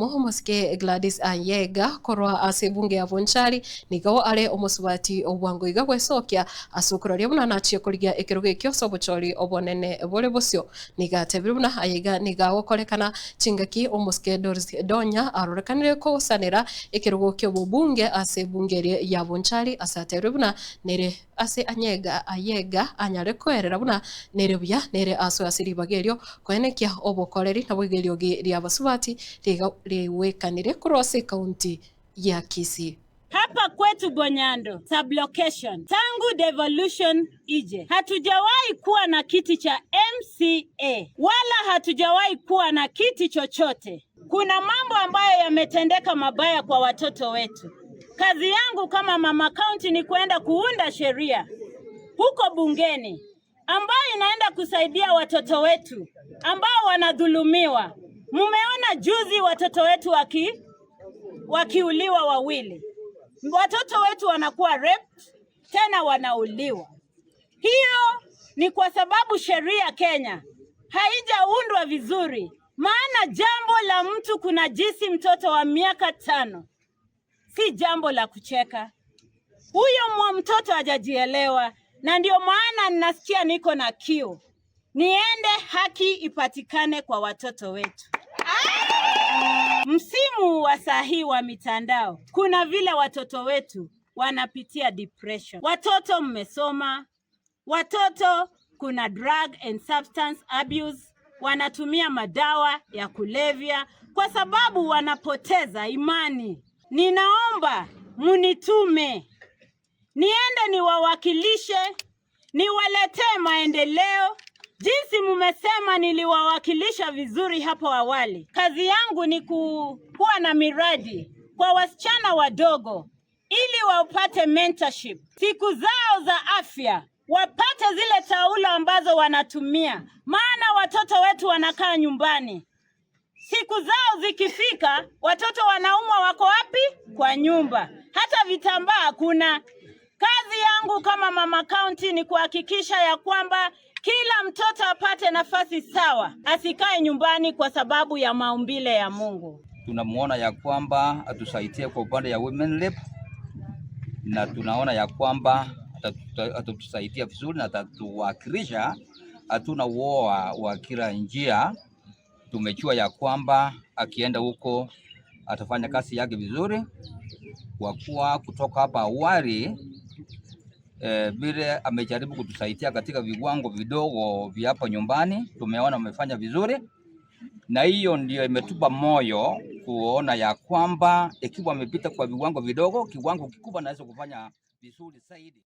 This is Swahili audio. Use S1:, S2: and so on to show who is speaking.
S1: Omosike Gladys Anyega korwa ase ebunge ya Bonchari nigo are omosubati obwango iga gwesokia ase okororia buna nachie korigia ekerogo ekio ase obochori obonene bore bosio. Niga atebire buna ayaiga niga agokorekana chingaki omosike Doris Donya arorekanire kogosanera ekerogo kia obobunge ase ebunge eria ya Bonchari ase atebire buna nere ase Anyega Ayega anyare koerera buna nere buya nere asoe ase ribaga erio koenekia obokoreri naboigo eriogi ria abasubati riga riwekanire korwa ase ekaunti ya Kisii.
S2: Hapa kwetu Bonyando sublocation, tangu devolution ije, hatujawahi kuwa na kiti cha MCA wala hatujawahi kuwa na kiti chochote. Kuna mambo ambayo yametendeka mabaya kwa watoto wetu. Kazi yangu kama mama county ni kuenda kuunda sheria huko bungeni ambayo inaenda kusaidia watoto wetu ambao wanadhulumiwa. Mumeona juzi watoto wetu wakiuliwa wawili, watoto wetu wanakuwa raped, tena wanauliwa. Hiyo ni kwa sababu sheria Kenya haijaundwa vizuri. Maana jambo la mtu kunajisi mtoto wa miaka 5 si jambo la kucheka. Huyo mwa mtoto hajajielewa, na ndio maana ninasikia niko na kiu niende haki ipatikane kwa watoto wetu. Msimu wa saa hii wa mitandao, kuna vile watoto wetu wanapitia depression. Watoto mmesoma, watoto kuna drug and substance abuse, wanatumia madawa ya kulevya kwa sababu wanapoteza imani. Ninaomba munitume niende niwawakilishe, niwaletee maendeleo jinsi mumesema niliwawakilisha vizuri hapo awali. Kazi yangu ni kuwa na miradi kwa wasichana wadogo ili wapate mentorship, siku zao za afya wapate zile taulo ambazo wanatumia, maana watoto wetu wanakaa nyumbani. Siku zao zikifika, watoto wanaumwa, wako wapi? Kwa nyumba, hata vitambaa hakuna. Kazi yangu kama mama county ni kuhakikisha ya kwamba kila mtoto apate nafasi sawa, asikae nyumbani kwa sababu ya maumbile ya Mungu.
S3: Tunamuona ya kwamba atusaidie kwa upande ya women rep, na tunaona ya kwamba atatusaidia vizuri na atatuwakilisha. Hatuna uoga wa kila njia. Tumejua ya kwamba akienda huko atafanya kazi yake vizuri, kwa kuwa kutoka hapa awali vile amejaribu kutusaidia katika viwango vidogo vya hapa nyumbani, tumeona amefanya vizuri, na hiyo ndio imetupa moyo kuona ya kwamba ikiwa amepita kwa viwango vidogo, kiwango kikubwa naweza kufanya vizuri zaidi.